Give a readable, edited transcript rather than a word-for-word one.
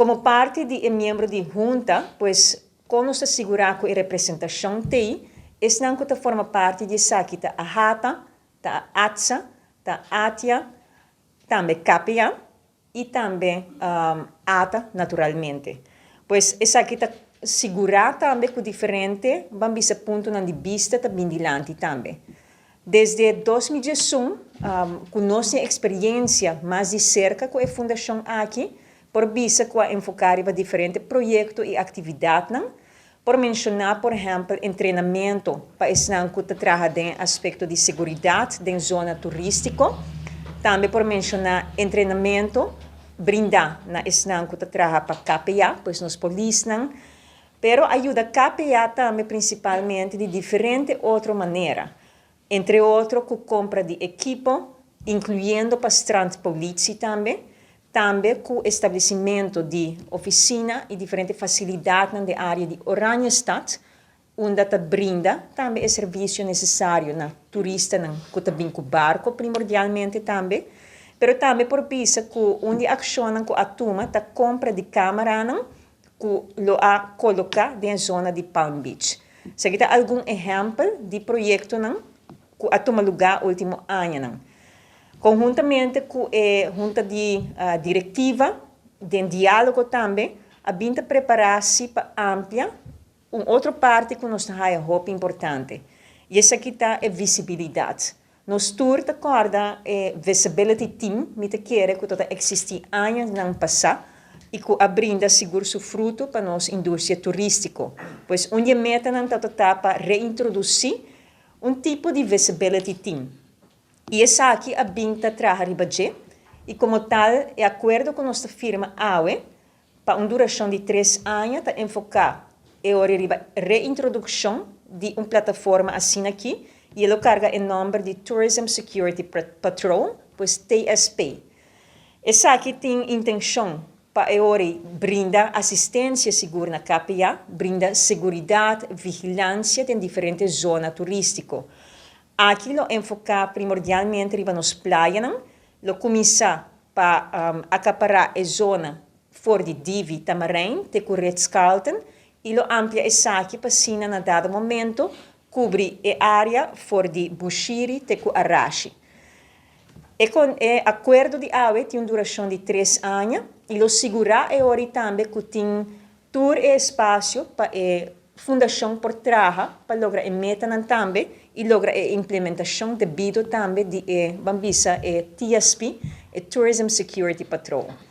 Komo parti di e miembro di hunta, pues kon nos ta sigurá ku e representashon t'ei, esnan ku ta forma parti di esaki ta AHATA, ta ATSA, ta ATIA, tambe KPA i tambe ATA naturalmente. Pues esaki ta sigurá tambe ku diferente, ban bisa, puntonan di bista ta bin dilanti tambe. Desde 2011, ku nos eksperensia mas di serka ku e fundashon aki, por bisa ku a enfoká riba diferente proyekto i aktividatnan. Por menshoná, por ehèmpel, entrenamentu pa esnan ku ta traha den aspekto di seguridat den zona turístiko. Tambe por menshoná entrenamentu brindá na esnan ku ta traha pa KPA, pues nos polisnan, pero a yuda KPA tambe prinsipalmente di diferente otro manera. Entre otro, ku kompra di ekipo, inkluyendo pa strandpolitie tambe, tambe ku establesimentu di ofisina i diferente fasilidat den área di Oranjestad, unda ta brinda tambe e servisio nesesario na turistanan ku ta bin ku barko primordialmente tambe, pero tambe por bisa ku un di akshonnan ku a tuma ta kompra di kameranan ku lo a koloká den zona di Palm Beach. Esaki ta algun ehèmpel di proyektonan ku a tuma lugá último añanan. Konhuntamente ku e hunta di direktiva, den diálogo tambe, a bin ta prepará si pa amplia un otro parti ku nos ta haya hopi importante. I esaki ta e visibilidat. Nos tur ta kòrda e visibility team, mi ta kere, ku tabata eksistí añanan pasá i ku a brinda sigur su fruto pa nos industria turístiko. Pues un di e metanan ta pa reintrodusí un tipo di visibility team. I esaki a bin ta traha riba dje, i komo tal, e akuerdo ku nos ta firma awe, pa un durashon di 3 aña, ta enfoká e ora riba reintrodukshon di un plataforma asina aki, i e lo karga e nòmber di Tourism Security Patrol, pues TSP. Esaki tin intenshon pa e ora brinda asistensia sigur na KPA, brinda seguridat, vigilansia den diferente zona turístiko. Aki lo enfoká primordialmente riba nos playanan, lo kuminsá pa akapará e zona for di Divi, Tamarijn, te ku Ritz-Carlton, i lo amplia esaki pa asina na dado momento kubri e área for di Bushiri te ku Arashi. E ku e akuerdo di awe tin un durashon di 3 aña i lo sigurá e ora tambe ku tin tur e espasio pa e fundashon por traha pa logra e metanan tambe i logra e implementashon debido tambe di e, ban bisa, e TSP, e Tourism Security Patrol.